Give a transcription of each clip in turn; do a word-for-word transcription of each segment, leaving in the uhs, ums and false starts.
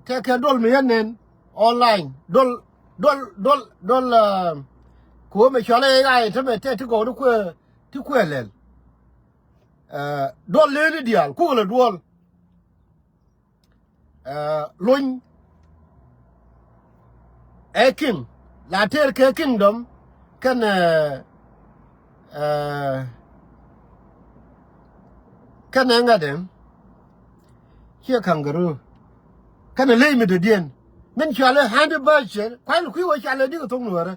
Tɛkɛ duɔl mi yɛn nɛn online. Duɔl, duɔl, duɔl, duɔl, ah, kɛ ɣöö mɛ cualɛ ɣa̱c tämɛ tɛk ti gɔw ti kuɛ, ti kuɛ lɛl. Ah, duɔl leni diaal kukɛ lɛ duɔl. Ah, lony ɛ king, la tɛr kɛ kingdom kɛnɛ, ah, kɛnɛ ŋa̱t ɛn ciɛ kangaroo kɛnɛ ley mi dɔ̱diɛn. Min cualɛ handy version kua̱l kui̱ wä cualɛ dikɛ thok nuɔ̱ɔ̱rä.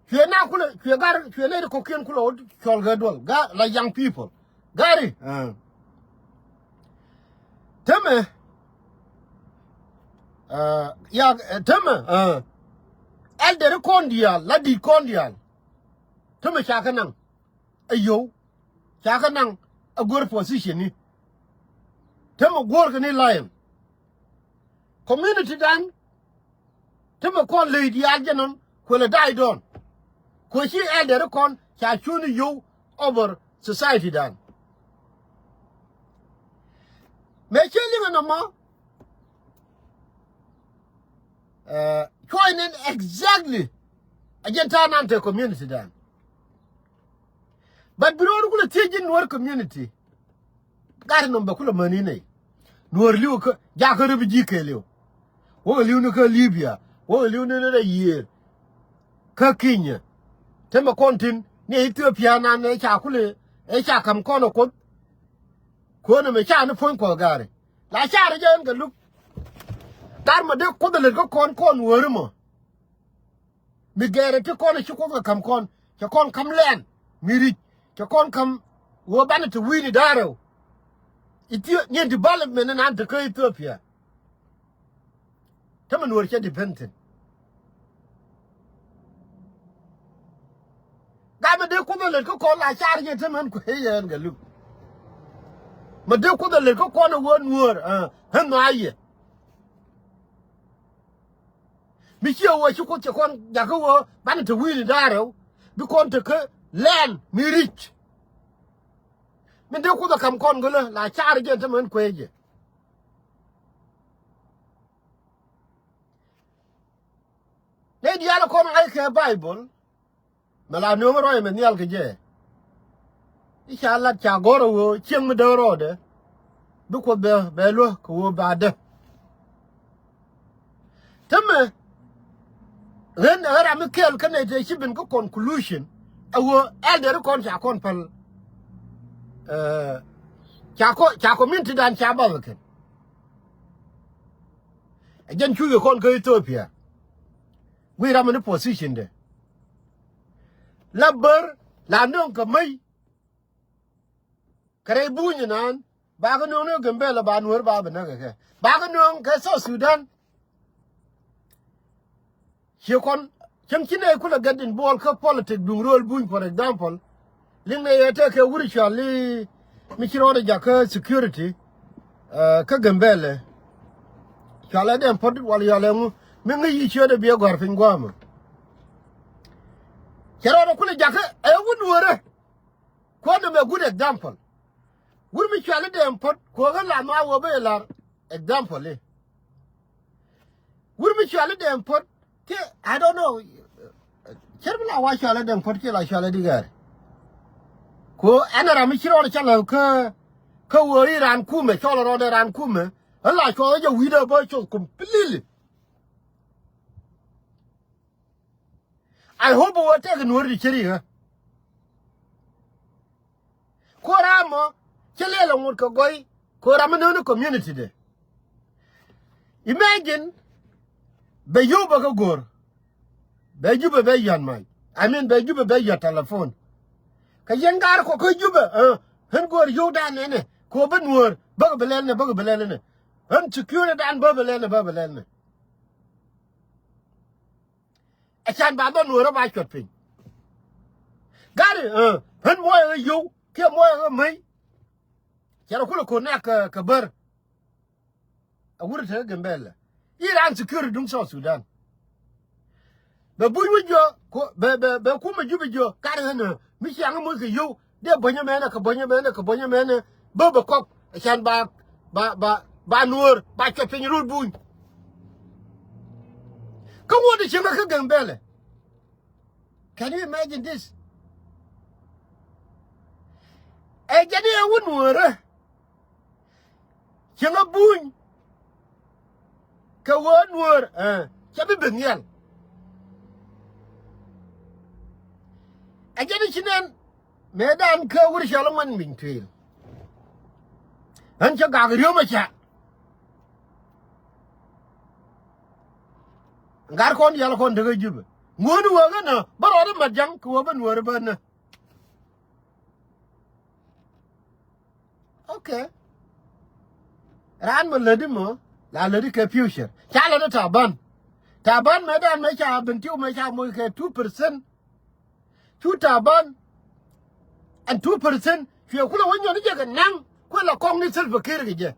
Cuɛ na kulɛ, cuɛ gar, cuɛ nɛy ti kɔ̱kiɛn kulɛ ɣöö cɔl kɛ duɔl, gar, la young people. Gari, ah. Tämɛ, ah, ya, eh, tämɛ, ah. Ɛldɛri kɔn diaal, la di̱t kɔn diaal. Tämɛ ca kɛ naŋ. Ɛ yio̱w. Ca kɛ naŋ. Ɛ go̱r position ni. Tämɛ guɔ̱ɔ̱rkɛ ni lion. Community dan. Tämɛ kɔn ley diaal jɛ nɔn kuɛ lɛ da̱y dɔ̱ɔ̱n. Kuɛ ci ɛldɛri kɔn ca cuni yio̱w over society dan. Mëë cä liŋ ɛn nɔmɔ, eh, cuɔ̱ɔ̱cni exactly. A jɛn ta̱a̱ nan te community dan. But bi ro̱o̱n kulɛ thiec ji̱ Nuɔ̱ɔ̱r community. Gat nɔm bɛ kulɛ mäni nɛy. Nuɔ̱ɔ̱r li̱w kä jakä refugee kɛɛliw. Wäkɛ li̱w ni kä Libya. Wäkɛ li̱w ni ni rɛ yiëër. Kä Kenya. Tämɛ kɔn tin ni Ethiopia nan ɛ ca kulɛ, ɛ ca ka̱m kɔn ɛ Kuoth. Kuɔn ɛmɛ ca ni puɔ̱ny Kuɔth gari. La carɛ jɛ ɛn kɛ luk. Tar mɔ dee Kuoth ɛ lät kä kɔn kɔn wääri mɔ. Mi gɛrɛ ti kɔn ci Kuoth kɛ ka̱m kɔn, cɛ kɔn ka̱m lɛn mi ri̱c, cɛ kɔn ka̱m ɣöö banɛ te wi̱i̱ni da̱rɛw. Ithio-, nyin development ni nan te kä Ethiopia. Te mi Nuɔ̱ɔ̱r cɛ depend thi̱n. Gamɛ dee Kuoth ɛ lät kä kɔn la car yɛ te mɛn kuɛ yɛn kɛ luk. Mɛ dee Kuoth ɛ lät kä kɔn ɛ ɣöö Nuɔ̱ɔ̱r, ah, ɣän nhɔa yɛ. Mi ciɛ ɣöö ci Kuoth cɛ kɔn jakä ɣöö banɛ te wi̱i̱ni da̱rɛw, bi kɔn te kä lɛn mi ri̱c. Min dee Kuoth ɛ ka̱m kɔn gölä la car jɛ te mɛn kuɛ jɛ. Nɛy diaal kɔn ŋa̱ckɛ Baibol. Mɛ la nööŋ rɔy mɛ nhial kɛ jɛ. I̱ ca lat ca gɔ̱r ɛ ɣöö cieŋ mi däk rɔɔdɛ. Bi Kuoth bɛ, bɛ luäk kɛ ɣöö ba däk. Tämɛ ɣän ɛ ram mi kɛɛl kä nɛy tëë ci ben kä conclusion. Ɛ ɣöö ɛldɛri kɔn ca kɔn päl. Eh, ca kɔ, ca community dan ca bath ɛ kɛn. Ɛ jɛn cuc kɛ kɔn kä Ethiopia. Wi̱i̱ ram ni position de. La bär la nööŋ kɛ mäc. Kɛ rɛy buny inan. Bakɛ nööŋ ni Gambɛla ba Nuɔ̱ɔ̱r ba bi näk kɛ kɛ. Bakɛ nööŋ kɛ South Sudan. Ciɛ kɔn cäŋ ci nɛy kulɛ get involved kä politic duŋ rööl buny, for example. Liŋ nɛ yɛ tɛkɛ wur cuali mi ci rɔɔdɛ jakä security, eh, kä Gambɛlɛ. Cualɛ dɛm pɔt wal yɔlɛ ŋu mi ŋäc yi ciötdɛ biɛ gɔ̱a̱r piny gua̱a̱mä. Cɛ rɔɔdɛ kulɛ jakä ɛ wur Nuɔ̱ɔ̱rä. Kuɔn nɛ mɛ good example. Wur mi cuali dɛm pɔt kuɔ̱kä la ma wä bä ilar example i̱. Wur mi cuali dɛm pɔt kiɛ, I don't know. Cär mi la wa cuali dɛm pɔt kiɛ la cuali di gɛr. Ku ɛn ram mi ci rɔɔdɛ ca lɛ kä, kä wä i̱ ran kumɛ, cɔl rɔɔdɛ ran kumɛ. Ɛ la cuɔl jɛ wi̱i̱dɛ bä cuɔth completely. I hope wä tɛk Nuɔ̱ɔ̱r di ceri ɣä. Ko ram mɔ cɛ lɛl ŋot kɛ gɔy. Ko ram mi nööni community de. Imagine bɛ yio̱w bä kä go̱o̱r. Bɛ Jubɛ bɛ yɔ̱a̱n mac. I mean bɛ Jubɛ bɛ yɔ̱a̱n telephone. Kɛ yɛn gaar kɔ kä Jubɛ, eh, ɣän go̱o̱r yio̱w dan nɛnɛ. Ko bä Nuɔ̱ɔ̱r bä kɛ bɛ lɛl nɛ, bä kɛ bɛ lɛl nɛ. Ɣän security dan bä bɛ lɛl nɛ, bä bɛ lɛl nɛ. Ɛ can ba dhɔn Nuɔ̱ɔ̱rä ba cuɔt piny. Gari, eh, ɣän muɔyɛ ɣä yio̱w kiɛ muɔyɛ ɣä mäc. Cɛ rɔ kulɛ ko̱n nɛk kɛ, kɛ bär. A wur te Gambɛlɛ. I̱ ran security duŋ South Sudan. Bɛ buny wi̱c jɔ, ko, bɛ, bɛ, bɛ kumɛ Jubɛ jɔ, gari ɣän, eh, mi ciaŋ muc kɛ yio̱w. Dee buɔ̱nyä mɛnɛ, kɛ buɔ̱nyä mɛnɛ, kɛ buɔ̱nyä mɛnɛ. Bä bɛ kɔk, ɛ can ba, ba, ba, ba Nuɔ̱ɔ̱r ba cuɛ piny rut Buny. Kä ŋuɔ̱t cieŋä kä Gambɛlɛ. Can you imagine this? Ɛ jɛn i̱ ɛ wä Nuɔ̱ɔ̱rä. Cieŋä Buny. Kɛ ɣöö Nuɔ̱ɔ̱r, eh, cɛ bi ben nhial. Ɛ jɛn i̱ ci nɛn mëëdan kä wur cɔl ŋuan miny tuil. Ɣän cä gak riöm ɛ ca. Gat kɔn diaal kɔn tekä Jubɛ. Ŋuɔ̱ɔ̱ni wee ɣän ɛ bä rɔɔdä mat ja̱ŋ kɛ wee bä Nuɔ̱ɔ̱rä bä nä. Okay. Raan mɔ lätdi mɔ la lätdi kɛ future. Ca lätdi Taban. Taban mëëdan mëë ca Bentiu mëë ca moc kɛ two percent. Cu Taban ɛn two percent cuɛ kulɛ wä nyɔn i̱ jɛ kɛ naŋ kuɛ la kɔŋ ni Salva Kiir kɛ jɛ.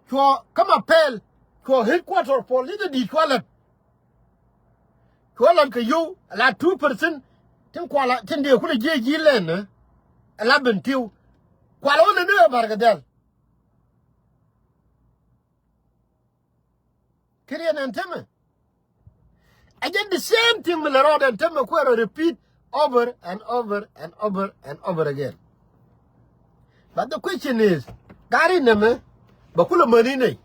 Cuɔ kä Mapɛl cuɔ headquarter for leader di̱i̱t cua lät. Cuɔ lät kɛ yio̱w ala two percent tin kuala tin dee kulɛ jiɛ ji̱ lɛn ɛ ala Bentiu. Kuala wä lät ni ɛ Barkadhɛl. Kɛ riɛn ɛn temɛ. Ɛ jɛn the same thing mi lɛ rɔɔdɛ ɛn temɛ kuɛ rɔ repeat over and over and over and over again. But the question is, gari nɛmɛ bɛ kulɛ mäni nɛy.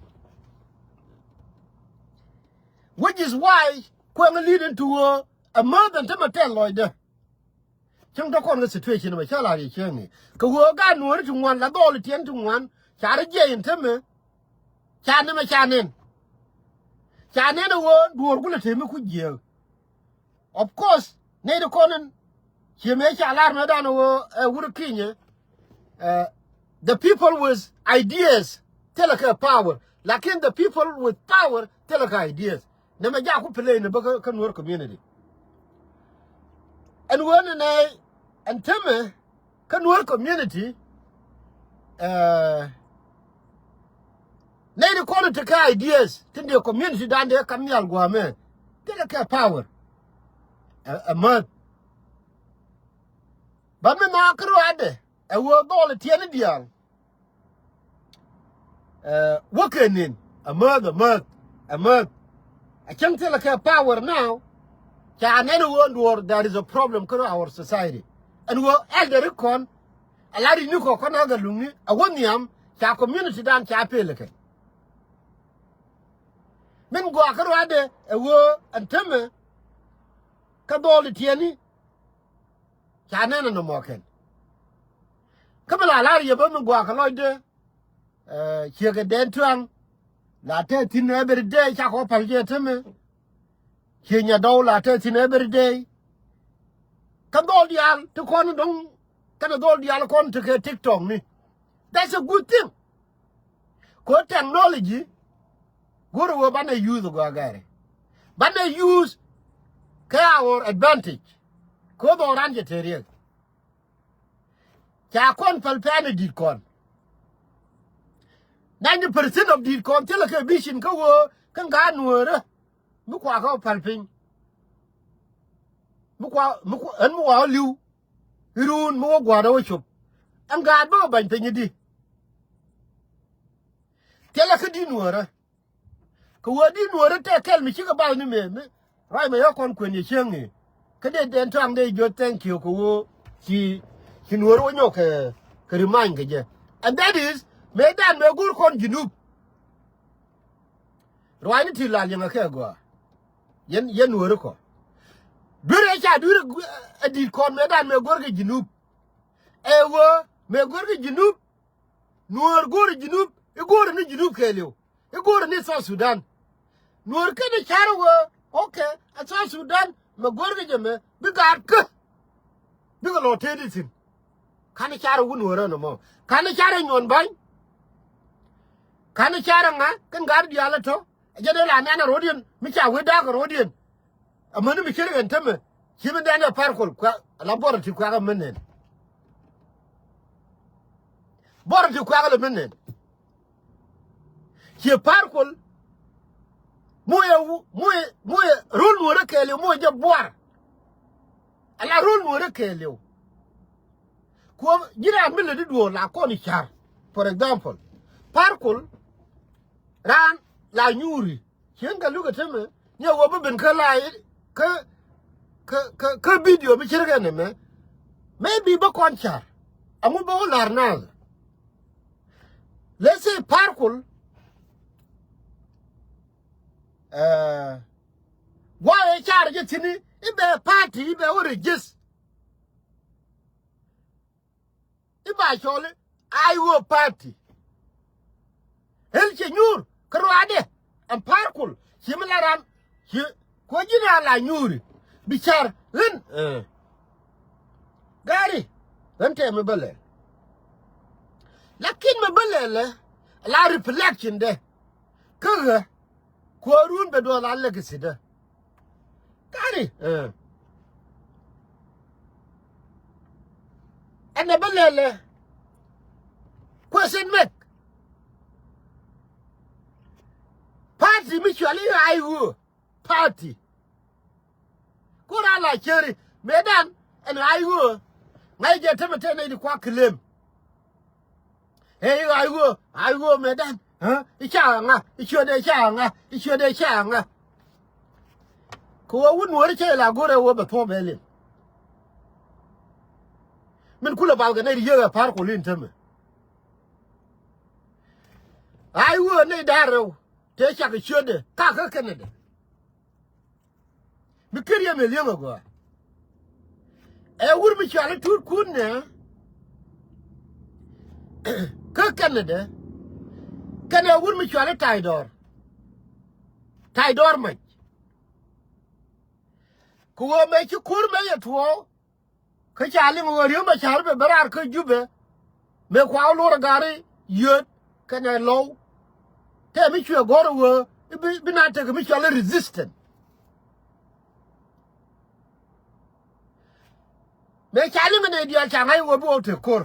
Which is why kuɛ ŋä lead into a, a month ɛn temɛ tɛl lɔcdä. Cäŋ tɔ kɔn kɛ situation mɛ cä lar yɛ cäŋ i̱ kɛ ɣöö gaat Nuɔ̱ɔ̱ri ti ŋuan la dhɔɔl tiɛn ti ŋuan. Ca rɔ jiɛc in temɛ. Ca nɛmɛ ca nɛn. Ca nɛn ɛ ɣöö duɔ̱ɔ̱r kulɛ tëë mi ku jiääk. Of course nɛy ti kɔn in ciɛ mëë ca lar mëëdan ɛ ɣöö ɛ wur kinyɛ. Eh, the people with ideas thilɛ kɛ power. Lakin the people with power thilɛ kɛ ideas. Nɛmɛ jaku play ni bä kä, kä Nuɔ̱ɔ̱r community. Ɛn ɣöö ni nɛ ɛn temɛ kä Nuɔ̱ɔ̱r community. Eh, nɛy ti kɔn ti kɛ ideas tin dee community dan dee kam nhial gua̱a̱mɛ. Thilɛ kɛ power. Ɛ, ɛ mäth. But mi ma kä ruaadɛ ɛ ɣöö dhɔl tiɛni diaal. Eh, wäkɛ nin a mäth, a mäth, a mäth. A cäŋ thilɛ kɛ power now. Ca nɛn a ɣöö Nuɔ̱ɔ̱r there is a problem kä our society. Ɛn ɣöö elder kɔn a la ri ni kɔ kɔn a gɛ luŋni a wä nhiam ca community dan ca pel kɛ. Min gɔaa kä ruaadɛ ɛ ɣöö ɛn temɛ kä dhɔl tiɛni. Ca nɛn a nɔmɔ kɛn. Kä mi la lar yɛ bä mi gɔaa kɛ lɔcdɛ. Eh, ciekɛ Dɛn Tuaŋ la te thi̱n every day, cakɔ päl jɛ temɛ. Ciek Nyadɔw la te thi̱n every day. Kä dhɔl diaal ti kɔn dɔ̱ŋ kɛnɛ dhɔl diaal kɔn tekɛ TikTok ni. That's a good thing. Kɛ ɣöö technology go̱rɛ ɣöö banɛ use gɔaa gɛɛrɛ. Banɛ use kɛ our advantage. Kɛ ɣöö dhɔl ran cɛ te riɛk. Ca kɔn päl pɛn ɛ di̱t kɔn. Ninety percent of di̱t kɔn thilɛ kɛ vision kä ɣöö kä ŋa̱a̱n Nuɔ̱ɔ̱rä. Mi kua kä päl piny. Mi kua, mi kua, ɛn mi wa li̱w. Irun mi wä gua̱a̱r wä cop. Ɛn gaat bä bany piny di. Thilɛ kä di̱t Nuɔ̱ɔ̱rä. Kɛ wee di̱t Nuɔ̱ɔ̱rä tɛk kɛl mi cikɛ bath ni mëë mi. Ruac mɛ yɔ kɔn kuën yɛ cieŋ i̱ kä dee Dɛn Tuaŋ dee jiöt thank you kɛ wee ci, ci Nuɔ̱ɔ̱rä wä nyɔk kɛ, kɛ remind kɛ jɛ. And that is mëë dan mëë go̱r kɔn Junub. Ruac ni ti la liɛŋɛ kɛ gɔaa. Yɛn, yɛn Nuɔ̱ɔ̱rä kɔ. Duer ɛ ca duer ɛ di̱t kɔn mëë dan mëë go̱r kɛ Junub. Ɛ wee mëë go̱r kɛ Junub. Nuɔ̱ɔ̱r go̱o̱ri Junub, i̱ go̱o̱ri ni Junub kɛɛliw, i̱ go̱o̱ri ni South Sudan. Nuɔ̱ɔ̱r kɛn i̱ car wee, okay, a South Sudan mɛ go̱o̱ri kɛ jɛ mɛ bi gaat kä. Bikɛ lɔ tëëdi thi̱n. Ka̱n i̱ car wun wä rän ɛmɔ. Ka̱n i̱ car i̱ nyuɔn ba̱ny. Ka̱n i̱ car i̱ ŋa kɛn gaat diaal ɛ tɔ̱. Ɛ jɛ dee la nɛn ɛ ro̱diɛn mi ca wee da̱a̱k ɛ ro̱diɛn. Amäni mi cir kɛn tämɛ ci mi dɛn ɛ Par Kuɔl kuɛ la buɔrɛ ti kuɛk amäni nɛn. Buɔrɛ ti kuɛk amäni nɛn. Ci Par Kuɔl muɔyɛ, muɔyɛ, muɔyɛ ro̱l Nuɔ̱ɔ̱rä kɛɛliw muɔyɛ jɛ buar. Ala ro̱l Nuɔ̱ɔ̱rä kɛɛliw. Kuɔ ji̱n raan mi lätdi duɔ̱ɔ̱r la kɔn i̱ ca̱r. For example, Par Kuɔl Raan la nyuuri. Cieŋ kɛ luk ɛ tämɛ ni a wä bi ben kä la kä kä kä kä bidio mi cir kɛ nɛmɛ. Maybe bä kɔn car aŋu bä wä lar naath. Let's say Parkul. Guayɛ car jɛ thi̱n i̱ bɛ party i̱ bɛ wä register. I̱ ba cɔl i̱ I O party. Ɣän cɛ nyuur kä ruaadɛ ɛn Parkul ci mi la ran ci kuɔ ji̱n a la nyuuri bi car ɣän. Gari ɣän tɛmɛ bä lɛ. Lakin mɛ bä lɛ lɛ la reflection dɛ kä ɣä. Kuäärun bɛ duɔth a legacy dä. Kari ɛn ɛ bä lɛlɛ. Question make party mi cuali I O party. Kor a la ceri mëëdan ɛn I O. Ŋa̱c jɛ tämɛ tɛn nɛy di kua claim. Ɛ i̱ ɣa̱c ɣöö, ɣa̱c ɣöö mëëdan i̱ ca ŋa i̱ ciötdɛ ca ŋa i̱ ciötdɛ ca ŋa. Kɛ ɣöö wut nuɔ̱ɔ̱ri cɛ la go̱rɛ ɣöö bɛ thuɔ̱ɔ̱p ɛ liŋ. Min kulɛ bal kɛ nɛy ti yiëk ɛ pa̱a̱r ku li̱n tämɛ. Ɣa̱c ɣöö nɛy da̱a̱r rɛw tëë cak i̱ ciötdɛ kakä kɛnɛdɛ. Mi kër yɛ mi li̱eŋ agɔaa. Ɛ wur mi cɔal i̱ Tut Kun nɛ kä Canada. Kɛnɛ wur mi cɔal i̱ Tay Dɔr. Tay Dɔr Mac. Kɛ ɣöö mëë ci ko̱r mëë yɛ tuɔɔk. Kä ca liŋ ɣöö Riek Machar bɛ bä raar kä Jubɛ. Mëë kua wä luɔr ɛ gari yöt kɛnɛ lɔw. Tɛ mi cuɛ gɔ̱r ɛ ɣöö bi, bi na tek mi cɔal i̱ resistant. Mëë ca liŋ ɛ nɛy diaal ca ŋa̱c ɣöö bi wä tek ko̱r.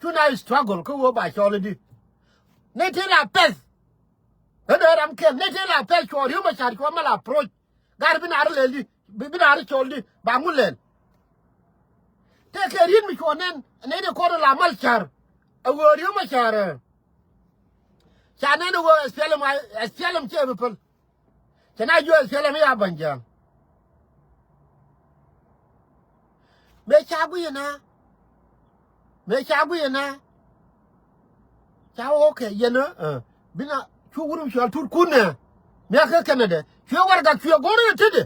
Cu na struggle kä ɣöö ba cɔl i̱di. Nɛy tëë la pɛth. Ɣän ɛ ram kɛl nɛy tëë la pɛth cuɔ Riek Machar cuɔ mal approach. Gar bi naar lɛl di bi, bi naar cɔl di ba ŋu lɛl. Tëë kɛ riet mi cuɔ nɛn nɛy dee kɔn la mal car. Ɛ ɣöö Riek Machar ɛ ca nɛn ɛ ɣöö S P L M, S P L M cɛ bi päl. Cɛ na jiö S P L M i̱ a ba̱ny ja̱a̱ŋ. Mëë ca gui̱c ɛna. Mëë ca gui̱c ɛna. Ca wä kɛ yɛn ɛ bi na cu wur mi cual Tut Kun nɛ. Mi a kä Canada cuɛ warɛgak cuɛ go̱r ɛ tetdɛ.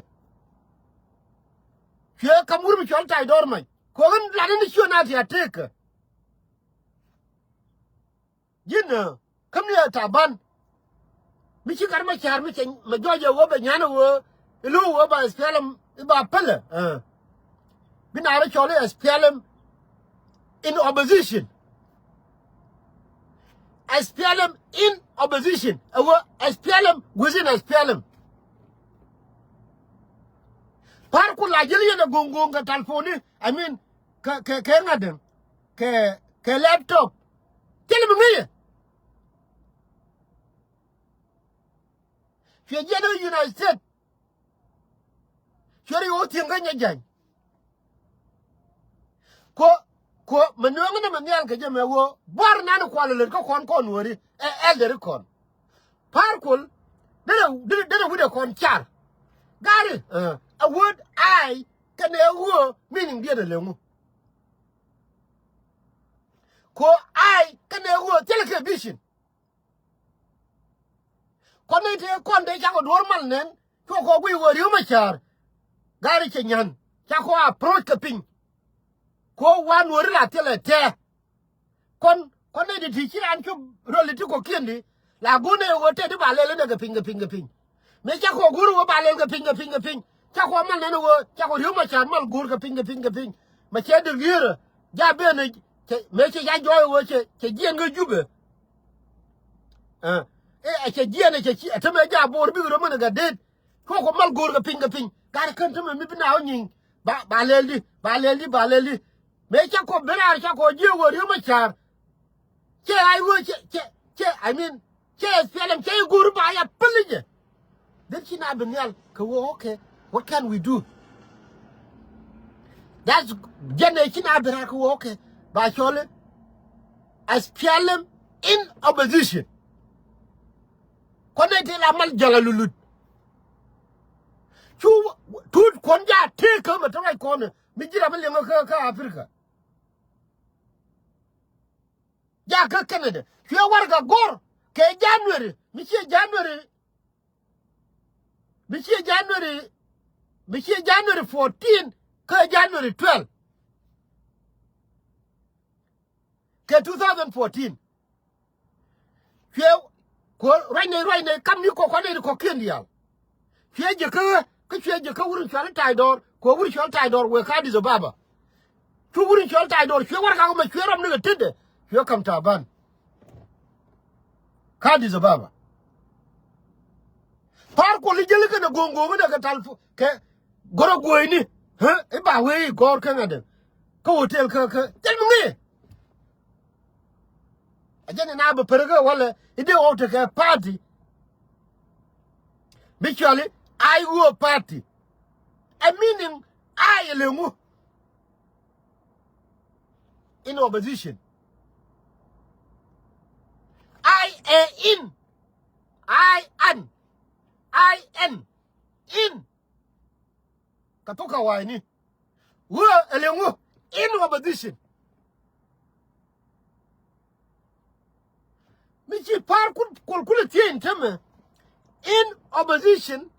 Cuɛ kam wur mi cual Tay Dɔr Mac kɛ ɣän lat ni ciö na ti a tëëkä. Ji̱n ɛ kä mi ɛ Taban. Mi ci Gat Macar mi cɛ mɛ jɔɔc ɛ ɣöö bɛ nyan ɛ ɣöö i̱ lo̱o̱ ɣöö ba S P L M i̱ ba pälɛ. Bi naar i̱ cɔl i̱ S P L M in opposition. S P L M in opposition ɛ ɣöö S P L M within S P L M. Pa̱a̱r ku la ji̱l yɛn ɛ go̱o̱ŋ go̱o̱ŋ kɛ talponi, I mean kɛ kɛ kɛ ŋa̱t däŋ kɛ kɛ laptop. Thil mi ŋäcɛ. Cuɛ jiɛn ɛ United States. Cuɛ ri ɣöö thieŋ kä nyɛ jany. Ko ko mɛ nueŋä ni mɛ nhial kɛ jɛ mɛ ɣöö buar nan kual lät kä kɔn kɔn wääri ɛ ɛldɛri kɔn. Pa̱a̱r kuɔl derɛ derɛ derɛ wi̱dɛ kɔn car. Gari ɛ word I kɛnɛ ɣöö meaning diɛn ɛ leŋu. Ko I kɛnɛ ɣöö thilɛ kɛ vision. Kɔn ni tëë kɔn dee cakɔ duɔ̱ɔ̱r mal nɛn cuɔ kɔ guiy ɣöö Riek Machar. Gari cɛ nyan cakɔ approach kɛ piny. Ko wan wääri la thilɛ tɛɛ. Kɔn kɔn ni ti ti ci raan cop röl ti kɔ̱kiɛn di la go̱o̱r ni ɣöö tɛt ti ba lɛl inɛ kɛ piny kɛ piny kɛ piny. Mëë cakɔ go̱o̱r ɣöö ba lɛl kɛ piny kɛ piny kɛ piny cakɔ mal nɛn ɣöö cakɔ Riek Machar mal go̱o̱r kɛ piny kɛ piny kɛ piny. Mɛ cɛ dek lier ɛ ja ben ɛ cɛ mëë cɛ ca jɔɔy ɣöö cɛ cɛ jiɛn kä Jubɛ. Ɛ ɛ cɛ jiɛn ɛ cɛ ci ɛ tämɛ ja bo̱o̱r bikɛ röm ɛ ni kɛ det. Cuɔ kɔ mal go̱o̱r kɛ piny kɛ piny gat kän tämɛ mi bi na wä nyiŋ. Ba ba lɛl di ba lɛl di ba lɛl di. Mëë ca kɔ ben raar ca kɔ jiɛ wä Riek Machar. Cɛ I O cɛ cɛ cɛ I mean cɛ S P L M cɛ i̱ go̱o̱r ba ya päl i̱ jɛ. Then ci na bi nhial kɛ wä okay, what can we do? That's jɛn ɛ ci na bi raar kɛ wä okay ba cɔl i̱ S P L M in opposition. Kɔn nɛy ti la mal jäl a lulut. Cu tuut kuɔn ja tëëk kä mɛ te ruac kɔn mi ji̱ ram mi liɛŋ kä, kä Africa. Ja kä Canada cuɛ warɛgak gɔ̱r kɛ January, mi ciɛ January, mi ciɛ January, mi ciɛ January fourteen kä January twelve kɛ two thousand fourteen. Cuɛ kuɔ ruacnɛ, ruacnɛ kam ni kɔk kɔn nɛy ti kɔ̱kiɛn diaal. Cuɛ ji̱ kä ɣä, kä cuɛ ji̱ kä wur in cɔal i̱ Taydɔr, kuɔ wur in cɔal Taydɔr wëë kä Addis Ababa. Cu wur in cɔal Taydɔr cuɛ warɛgak mɛ, cuɛ rɔm ni kɛ tetdɛ, cuɛ kam Taban kä Addis Ababa. Pa̱a̱r Kuɔl i̱ jäli kɛnɛ go̱o̱ŋ go̱o̱ŋ inɛ kɛ tal kɛ gɔ̱rä guɔ̱ɔ̱cni. I̱ ba wee i̱ gɔ̱r kä ŋa̱t dɛ kä hotel kä, kä jɛn mi ŋee. A jɛn in a bɛ pär kä walɛ i̱ dee ɣɔw tekɛ party bi cɔali I ɣöö party. Ɛ meaning I ɛ leŋu in opposition. I ɛ in. I an. I an. In. Kɛ thok kɛ wa̱a̱cni. Ɣöö ɛ leŋu in opposition. Mi ci Pa̱a̱r Kuɔl, Kuɔl kulɛ thiec in tämɛ in opposition.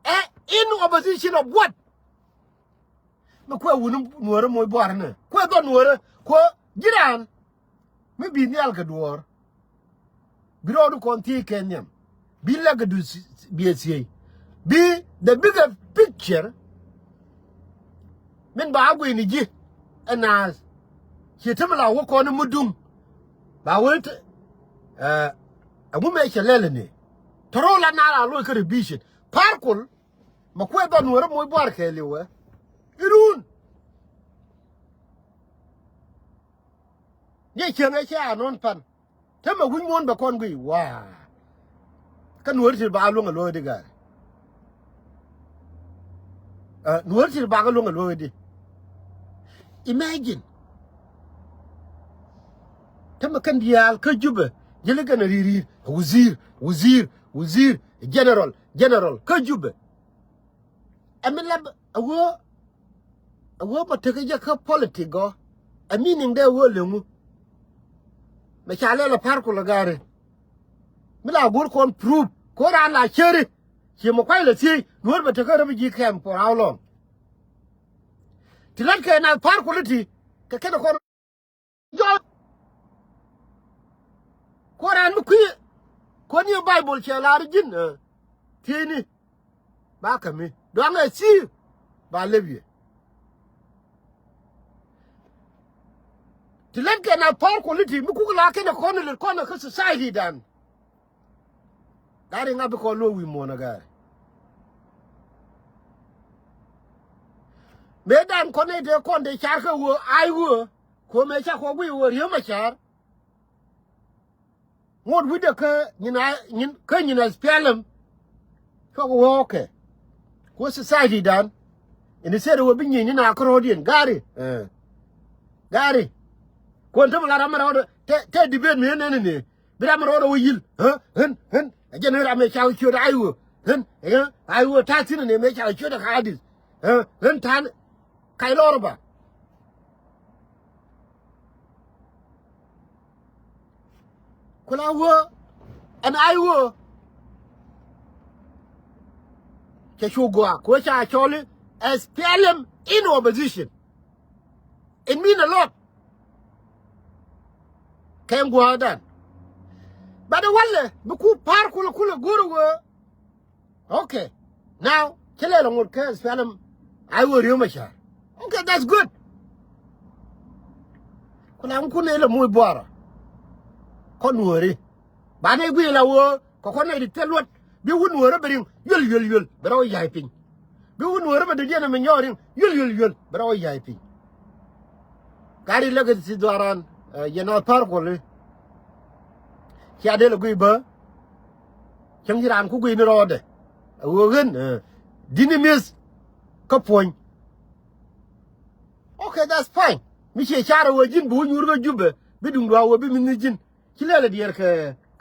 Ɛ in opposition of what? Mi kuɛ wuni nuɔ̱ɔ̱rä moc buaarä nɛ kuɛ dhɔn nuɔ̱ɔ̱rä kuɔ ji̱ raan. Mi bi nhial kɛ duɔ̱ɔ̱r. Bi rɔɔdu kɔn thiec kɛ nhiam. Bi lɛk kɛ du biɛ thiec. Bi the bigger picture. Min ba a guiy ni ji̱ ɛ naath. Ci te mi la wä kɔn i̱ mi duŋ ba wee te. Ɛŋu mëë cɛ lɛl ɛ ni tɔrɔ la naar a loc kä revision. Pa̱a̱r Kuɔl. Ma kuɛ dhɔn wärä moc buar kɛɛliw ɛ irun. Ni cieŋ ɛ cɛ anɔn pan. Te mɛ wi̱c muɔ̱ɔ̱n bɛ kɔn guiy waa. Kä nuɔ̱ɔ̱ri ti ba luäŋ ɛ luäŋ di gaari. Nuɔ̱ɔ̱ri ti ba kɛ luäŋ ɛ luäŋ di. Imagine. Te mɛ kɛn diaal kä Jubɛ ji̱li kɛn ɛ ri̱i̱r ri̱i̱r. Wuzir, wuzir, wuzir. General, general kä Jubɛ. Ɛ mi lɛp ɛ ɣöö ɛ ɣöö mɔ tekɛ jɛ kä politik gɔ. Ɛ meaning dee ɣöö leŋu. Mɛ ca lɛl ɛ Pa̱a̱r Kuɔl ɛ gaari. Mi la go̱r kɔn proof ko̱ raan la ceri. Ci mɔ kuay lɛ thiec nuɔ̱ɔ̱r bɛ tekä refugee camp for how long? Ti lät kɛ na Pa̱a̱r Kuɔl iti kɛ kɛn kɔn. Jɔt. Kuɔran mi kui̱. Kuɔn ni Bible cɛ lar ji̱n. Thiecni. Ba kämi duaŋ ɛ thi̱i̱. Ba lep yɛ. Ti lɛt kɛ na Pa̱a̱r Kuɔl iti mi kuk la kɛn ɛ kɔn ɛ lät kɔn ɛ kä society dan. Gari ŋa bi kɔn luɔ wi̱i̱ muɔ̱ɔ̱n ɛ gari. Mëë dan kɔn nɛy tëë kɔn tëë car kä ɣöö ay ɣöö kuɔmɛ ca kɔ guiy ɣöö Riek Machar. Ŋot wi̱cdɛ kä nyin a nyin kä nyin a S P L M. Cuɔk ɣöö kɛ kuɔ society dan. Ini seri ɣöö bi nyieny ni na kärɔɔdiɛn gari. Gari. Kuɔn tämɛ la ram mi rɔɔdɛ tɛ tɛ debate mi ɣän ɛn ini. Bi ram rɔɔdɛ wä yil ɣän ɣän ɣän. Ɛ jɛn ɣän ram ɛ ca wä ciöt ay ɣöö ɣän ɣän ay ɣöö ta̱a̱ thi̱n ɛn ɛ mëë ca wä ciöt ɛ ka adith ɣän ɣän ta̱a̱n. Kac lɔr ba. Ku la wä ɛn ay wä. Cɛ cu gua̱a̱k ku ca cɔl i̱ S P L M in opposition. It mean a lot. Kɛn gua̱a̱k dan. Bat ɛ walɛ bi ku pa̱a̱r kulɛ kulɛ go̱r wä. Okay. Now cä lɛl ŋot kɛ S P L M ay wä Riek Machar. Okay, that's good. Ku la ŋu kun ilɛ muc buarä. Kɔn wääri ba ni guiy la wä kɛ kɔn nɛy ti thil luɔt. Bi wun wääri bɛ riŋ yuel yuel yuel bɛ rɔ ya̱y piny. Bi wun wääri bɛ dee diɛn mi nyɔɔk riŋ yuel yuel yuel bɛ rɔ ya̱y piny. Gari lɛ kɛ ti dhuaran yɛn a pa̱a̱r kuɔli. Cia dee lɛ guiy bä. Cäŋ ci raan ku guiy ni rɔɔdɛ. A ɣöö ɣän di̱t ni mi̱eth kä puɔ̱ny. Okay, that's fine. Mi ciɛ car a ɣöö ji̱n bi wä nyuur kä Jubɛ bi duŋdu a ɣöö bi mi̱th ni ji̱n. Ci lɛl a diɛɛr kɛ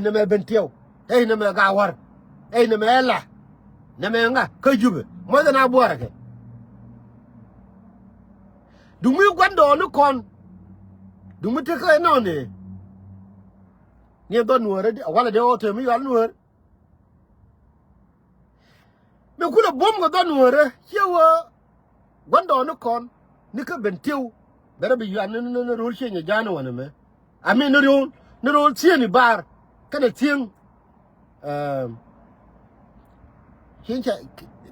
nɛmɛ Bentiu, ey nɛmɛ Gawär, ey nɛmɛ Ɛla, nɛmɛ ŋa kä Jubɛ, muɔth ɛn a buɔrɛ kɛ. Duŋ mi gua̱ndɔɔŋni kɔn, duŋ mi tekɛ nɔni. Ni dhɔn Nuäärä, walɛ dee ɣɔw te mi yual Nuäär. Mi kulɛ buɔ̱m kɛ dhɔn Nuäärä, ciɛ wä gua̱ndɔɔŋni kɔn, ni kä Bentiu, bɛ rɔ bi yual ni, ni, ni ro̱l ciɛ nyɛ ja̱a̱n wanɛ mɛ. I mean, ni ro̱l, ni ro̱l thieen i̱ bar kɛnɛ thieŋ, ɛm, cieŋ ca,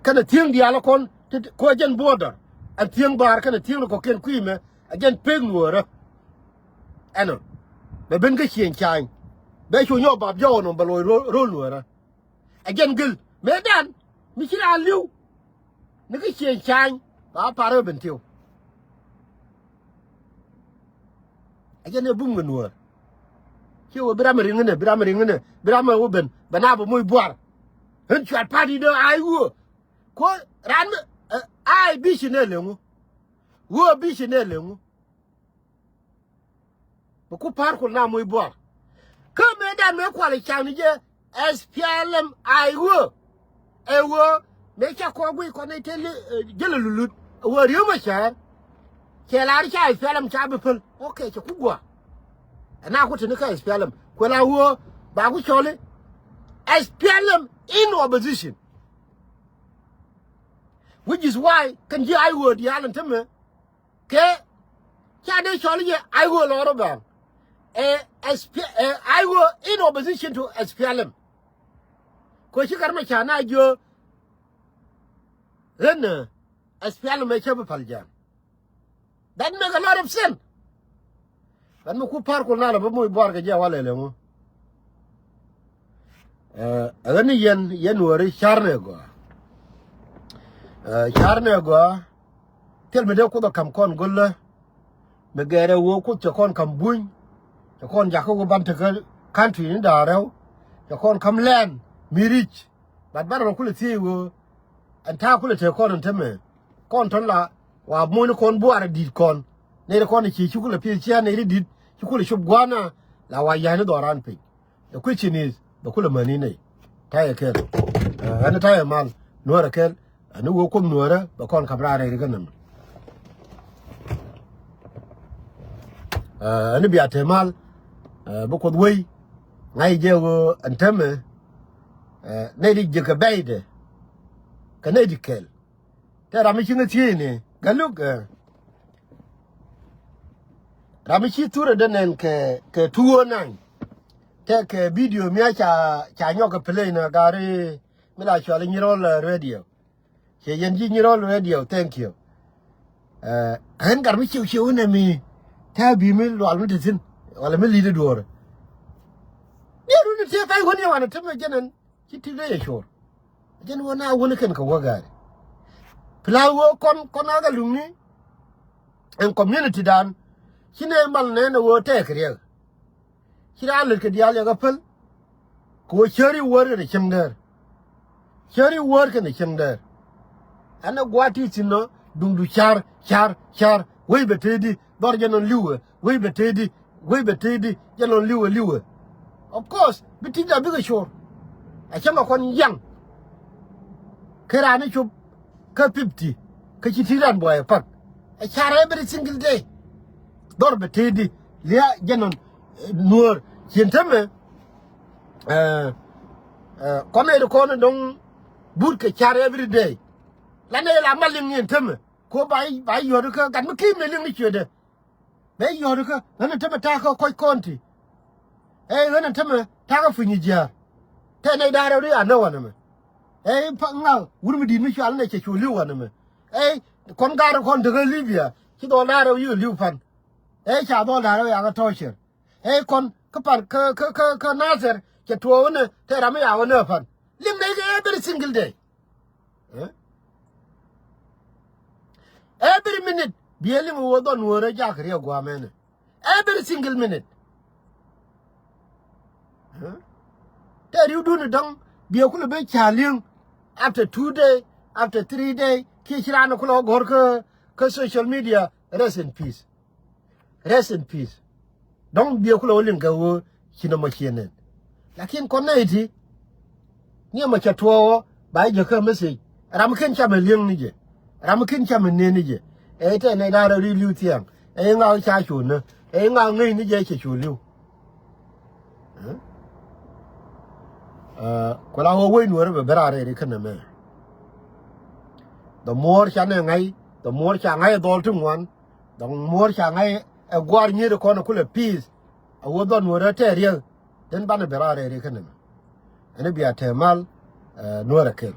kɛnɛ thieŋ diaal kɔn ti, ti, kɔ jɛn border. Ɛn thieŋ bar kɛnɛ thieŋ ni kɔ̱kiɛn kui̱ mɛ, ɛ jɛn pek Nuäärä. Ɛnɔ, bɛ ben kä cieŋ ca̱a̱ny. Bɛ cu nyɔk bap jɔwä nɔ bɛ loc ro̱l, ro̱l Nuäärä. Ɛ jɛn gel mëëdan mi ci raan li̱w. Ni kä cieŋ ca̱a̱ny ba par ɛ Bentiu. Ɛ jɛn ɛ bum kɛ Nuäär. Ci wä bi ram riŋ inɛ, bi ram riŋ inɛ, bi ram ɛ wä ben, bɛ na bɛ moc buar. Ɣän cuat party dee ay wä. Ko ran mi, ɛ, ay bi ci nɛ leŋu. Wä bi ci nɛ leŋu. Bɛ ku pa̱a̱r kul na moc buar. Kä mëëdan mëë kual i̱ cak ni jɛ S P L M I wä. Ɛ wä mëë ca kɔk guic kɔn i̱ te li, ɛ, jälɛ lulut. Ɛ wä ri̱ew mɛ cäär. Cɛ lar ca S P L M ca bi päl. Okay, cɛ ku gua̱a̱. Ɛ na ku te ni kä S P L M. Kuɛ la wä ba ku cɔl i̱ S P L M in opposition. Which is why kɛn ji̱ I wä diaal ɛn tämɛ. Kɛ ca dee cɔl i̱ jɛ I wä lɔr ɔ bɛn. Ɛ S P, ɛ I wä in opposition to S P L M. Kɛ ci kar mɛ ca na jiö ɣän, ɛ, S P L M ɛ cä bi pal jam. That make a lot of sense. Bän mi ku pa̱a̱r kul na lɛ bä moc buar kɛ jɛ walɛ lɛ ŋu. Ɛ, ɛ ɣän ni yɛn, yɛn Nuääri ca̱r nɛ gɔaa. Ɛ, ca̱r nɛ gɔaa. Thil mi dee Kuoth ɛ ka̱m kɔn go̱lä. Mi gɛɛrɛ ɣöö Kuoth cɛ kɔn ka̱m buny. Cɛ kɔn jakä ɣöö ban tekä country ni da̱a̱ rɛw. Cɛ kɔn ka̱m land mi rich. But banɛ rɔ kulɛ thiec ɣöö ɛn ta̱a̱ kulɛ te kɔn ɛn tämɛ. Kɔn tɔ̱n la wa muɔ̱ny ni kɔn buaarɛ di̱t kɔn. Nɛy ti kɔn ci ci kulɛ pi̱eth cia̱a̱n nɛy ti di̱t ci kulɛ cop gua̱a̱na la wa ya̱c ni dhɔran piny. The question is bɛ kulɛ mäni nɛy. Ta̱yɛ kɛl. Ɛn ta̱yɛ mal Nuäärä kɛl. Ɛn wee Kuoth Nuäärä bɛ kɔn ka̱p raar rɛy ri kä nɛmɛ. Ɛn bia te mal. Bi Kuoth wei ŋa̱c jɛ ɣöö ɛn tämɛ. Nɛy ti jiäk kɛ bɛ̈idɛ kɛ nɛy ti kɛl. Tɛ ram mi ci ŋä thiecni Galuk, ram mi ci thurɛ dee nɛn kɛ, kɛ two oh nine. Tɛ kɛ video mi a ca, ca nyɔk kɛ play nɛ gari mi la cual i̱ Nyirol radio. Cɛ yɛn ji̱ Nyirol radio, thank you. Ɣän gat mi ciw ciw inɛ mi tɛ bi mi lual mi te thi̱n wala mi li̱t i̱ duɔ̱ɔ̱rɛ. Diɛ run i̱ tiee pɛny wän yɛ wanɛ te mi jɛn ɛn ci ti dee yɛ cor. Jɛn wä na wä ni kɛn kɛ wä gaari. La ɣöö kɔn, kɔn a kɛ luŋni ɛn community dan. Ci nɛ mal nɛn ɛ ɣöö tɛɛk riɛk. Ci raan lät kɛ diaal yɛ kɛ päl. Kɛ ɣöö cäri wäär kɛnɛ cieŋ däär. Cäri wäär kɛnɛ cieŋ däär. Ɛn ɛ gua̱a̱th ti thi̱n nɔ duŋdu ca̱r, ca̱r, ca̱r. Wec bɛ tëëdi dhɔr jɛ nɔn li̱wɛ. Wec bɛ tëëdi, wec bɛ tëëdi jɛ nɔn li̱wɛ, li̱wɛ. Of course bi ti̱cda bikɛ cor. A cäŋ ɛ kɔn yaŋ. Kä raan ni cop kä fifty kä ci ti̱i̱ raan buay ɛ pak. Ɛ ca̱r every single day. Dhɔr bɛ tëëdi lia̱a̱ jɛ nɔn, eh, nuäär cieŋ tämɛ. Eh, eh, kɔn nɛy ti kɔn in dɔ̱ŋ but kɛ ca̱r every day. La nɛy la ma liŋ in tämɛ. Ko ba, ba yɔ̱t kä gat mi ki̱i̱m ni liŋ ni ciötdɛ. Bɛ yɔ̱t kä ɣän in tämɛ ta̱a̱ kä kɔc kɔn ti. Ɛ ɣän in tämɛ ta̱a̱ kä puny jia̱a̱r. Tɛ nɛy da̱a̱r rɛw ri a nä wanɛ mɛ. Ɛ pa ŋa wur mi di̱i̱t mi cual nɛ cɛ cu li̱w wanɛ mɛ. Ɛ kɔn ga̱a̱r kɔn tekä Libya ci dhɔl da̱a̱r rɛw yi li̱w pan. Ɛ ca dhɔl da̱a̱r rɛw yakä tɔ̱ɔ̱cɛr. Ɛ kɔn kä pan kä, kä, kä, kä Nathɛr cɛ tuɔɔk inɛ tɛ ram mi yakä nä pan. Liŋ nɛy kɛ every single day. Eh? Every minute biɛ liŋ wä dhɔn wä rɛ jak riɛ guamɛnɛ. Every single minute. Eh? Tɛ riw duni dɔŋ biɛ kulɛ ben ca liŋ. After two day, after three day, kiɛ ci raan kulɛ wä gɔr kä, kä social media, rest in peace. Rest in peace. Dɔ̱ŋ biɛ kulɛ wä liŋ kɛ ɣöö ci nɔmɔ ciɛ nɛn. Lakin kɔn nɛy ti ni ɛmɔ cɛ tuɔɔk ɣɔ̱ ba jɛ kä message. Ram mi ken camɛ li̱eŋ ni jɛ. Ram mi ken camɛ nen ni jɛ. Ɛ tɛ nɛy da̱a̱r rɛw ri li̱w thia̱a̱ŋ. Ɛ ŋa ca cu nä. Ɛ ŋa ŋäc ni jɛ cɛ cu li̱w. Ɛ? Ɛ, ku la ɣöö wec nuɔ̱ɔ̱rä bɛ ben raar rɛy ri kä nɛmɛ. The more ca nɛ ŋa̱c, the more ca ŋa̱c ɛ dhɔl ti ŋuan. Dɔ̱ŋ muɔ̱ɔ̱r ca ŋa̱c ɛ gua̱a̱r nyiet kɔn kulɛ peace. A wä dhɔn wä rɛ tɛɛr riek. Den banɛ ben raar rɛɛri kä nɛmɛ. Ɛn bia tɛɛ mal, eh, nuɔ̱ɔ̱r ɛ kel.